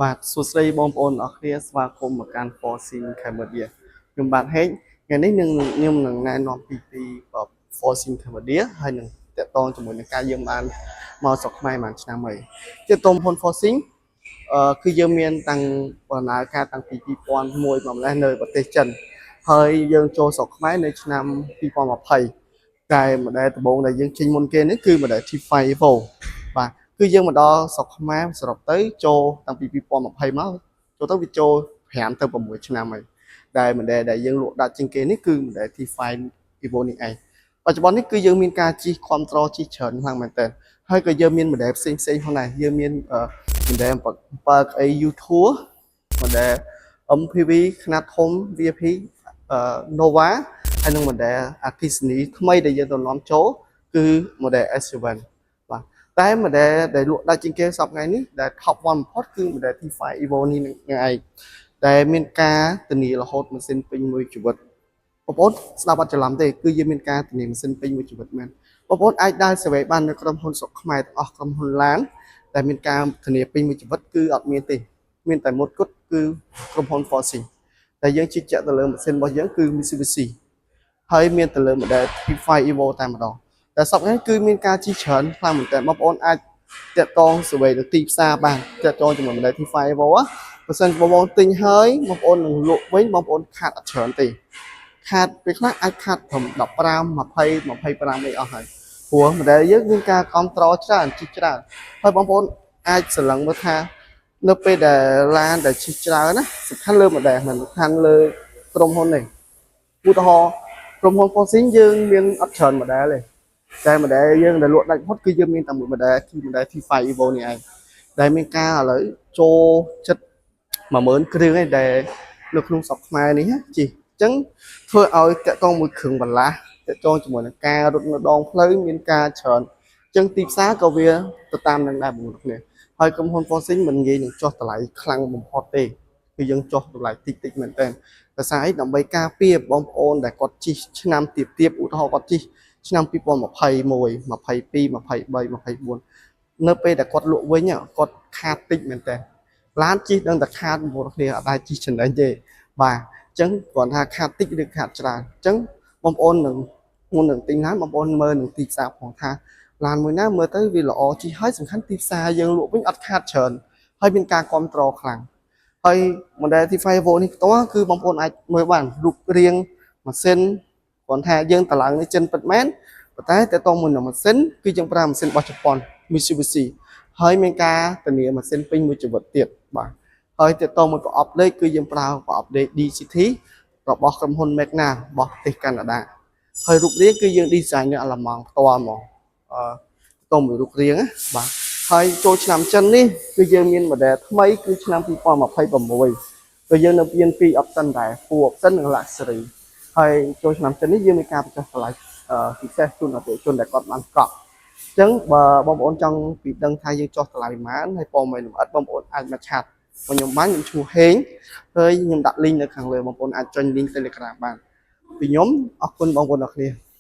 បាទសួស្តីបងប្អូនអរគ្នាស្វាគមន៍មកកាន់ Forcing Cambodia ខ្ញុំបាទហេងថ្ងៃនេះនឹងខ្ញុំនឹងណែនាំពី Forthing Cambodia ហើយនឹងតាក់ទងជាមួយនឹងការយើងបានមកស្រុកខ្មែរមួយឆ្នាំហើយជាក្រុមហ៊ុន Forthing គឺយើងមានតាំងបណ្ណាការតាំងពី2001មកម្លេះនៅប្រទេសចិនហើយយើងចូលស្រុកខ្មែរនៅឆ្នាំ2020តែ model ដំបូងដែលយើងចេញមុនគេនេះគឺ model T5 Evo បាទគឺយើងមកដល់ស្រុកខ្មែរសរុបទៅចូលតាំងពី2020មកចូលទៅវាចូល5ទៅ6ឆ្នាំហើយដែល model ដែលយើងលក់ដាច់ជាងគេនេះគឺ model T5 Evo នេះឯងបច្ចុប្បន្ននេះគឺយើងមានការជិះ control ជិះច្រើនខ្លាំងមែនទែនហើយក៏យើងមាន model ផ្សេងផ្សេងផងដែរយើងមាន model 7 ក្អី U Tour model MPV ខ្នាតធំ VIP Nova ហើយនិង model អគ្គិសនីថ្មីដែលយើងទៅនាំចូលគឺ model S7 បាទតែ model ដែលលក់ដាច់ជាងគេសប្តាហ៍ថ្ងៃនេះដែល top 1បំផុតគឺ model T5 Evo នេះនឹងឯងដែលមានការធានារហូតម៉ាស៊ីនពេញមួយជីវិតបងប្អូនស្ដាប់អត់ច្រឡំទេគឺយើងមានការធានាម៉ាស៊ីនពេញមួយជីវិតមែនបងប្អូនអាចដើរ survey បាននៅក្រុមហ៊ុនស្រុកខ្មែរទាំងអស់ក្រុមហ៊ុនឡានដែលមានការធានាពេញមួយជីវិតគឺអត់មានទេមានតែមួយគត់គឺក្រុមហ៊ុន Forthing តែយើងជឿជាក់ទៅលើម៉ាស៊ីនរបស់យើងគឺ Mitsubishi ហើយមានទៅលើ model T5 Evo តែម្ដងតែសប្តាហ៍នេះគឺមានការជិះច្រើនខ្លាំងមែនតើបងប្អូនអាចតាក់ទង survey នៅទីផ្សារបានតាក់ទងជាមួយ model T5 Evo បើសិនបងប្អូនទិញហើយបងប្អូននឹងលក់វិញបងប្អូនខាតអត់ច្រើនទេខាតពេលខ្លះអាចខាតត្រឹម15 20 25អីអស់ហើយព្រោះ model យើងមានការគ្រប់គ្រងច្រើនជិះច្រើនហើយបងប្អូនអាចស្រឡឹងមើលថានៅពេលដែលឡានដែលជិះច្រើនណាសំខាន់លើ model មិនសំខាន់លើក្រុមហ៊ុនទេឧទាហរណ៍ក្រុមហ៊ុន Forthing យើងមានអត់ច្រើន model ទេតែ model យើងដែលលក់ដាច់បំផុតគឺយើងមានតែមួយ model គឺ model T5 Evo នេះឯង ដែលមានការឥឡូវចូលចិត្ត10000គ្រឿងឯងដែលនៅក្នុងស្រុកខ្មែរនេះណាជីអញ្ចឹងធ្វើឲ្យតាក់ទងមួយគ្រឿងបន្លាស់តាក់ទងជាមួយនឹងការរត់នៅដងផ្លូវមានការច្រើនអញ្ចឹងទីផ្សារក៏វាទៅតាមនឹងដែរបងប្អូនគ្នាហើយក្រុមហ៊ុន Forthing មិនងាយនឹងចុះតម្លៃខ្លាំងបំផុតទេគឺយើងចុះតម្លៃតិចតិចមែនតើដោយសារអីដើម្បីការពារបងប្អូនដែលគាត់ជិះឆ្នាំទៀបទៀបឧទាហរណ៍គាត់ជិះឆ្នាំ2021 22 23 24នៅពេលដែលគាត់លក់វិញគាត់ខាតតិចមែនតើឡានជិះដឹងតែខាតបងប្អូនគ្នាអត់ដែលជិះចំណេញទេបាទអញ្ចឹងគ្រាន់ថាខាតតិចឬខាតច្រើនអញ្ចឹងបងប្អូននឹងមុននឹងទិញឡានបងប្អូនមើលនឹងទីផ្សារផងថាឡានមួយណាមើលទៅវាល្អជិះហើយសំខាន់ទីផ្សារយើងលក់វិញអត់ខាតច្រើនហើយមានការគ្រប់គ្រងខ្លាំងហើយ model T5 Evo នេះផ្ទាល់គឺបងប្អូនអាចមើលបានរូបរាងម៉ាស៊ីនគ្រាន់ថាយើងតម្លើងនេះចិនពិតមែនប៉ុន្តែតើតមួយនឹងម៉ាស៊ីនគឺយើងប្រើម៉ាស៊ីនរបស់ជប៉ុន Mitsubishi ហើយមានការធានាម៉ាស៊ីនពេញមួយជីវិតទៀតបាទហើយតើតមួយប្រអប់លេខគឺយើងប្រើប្រអប់លេខ DCT របស់ក្រុមហ៊ុន Magna របស់ប្រទេសកាណាដាហើយរូបរាងគឺយើង design នៅអាល្លឺម៉ង់ផ្ទាល់ហ្មងអឺតមួយរូបរាងណាបាទហើយចូលឆ្នាំចិននេះគឺយើងមាន model ថ្មីគឺឆ្នាំ2026ក៏យើងនៅមានពីរ option ដែរ full option និង luxury ហើយចូលឆ្នាំចិននេះយើងមានការបញ្ចុះតម្លៃពិសេសជូនអតិថិជនដែលគាត់បានកក់អញ្ចឹងបើបងប្អូនចង់ពីដឹងថាយើងចុះតម្លៃប៉ុន្មានហើយព័ត៌មានលម្អិតបងប្អូនអាចមក chat មកខ្ញុំបានខ្ញុំឈ្មោះហេងហើយខ្ញុំដាក់ link នៅខាងលើបងប្អូនអាចចុច link Telegram បានពីខ្ញុំអរគុណបងប្អូនអរគ្នា។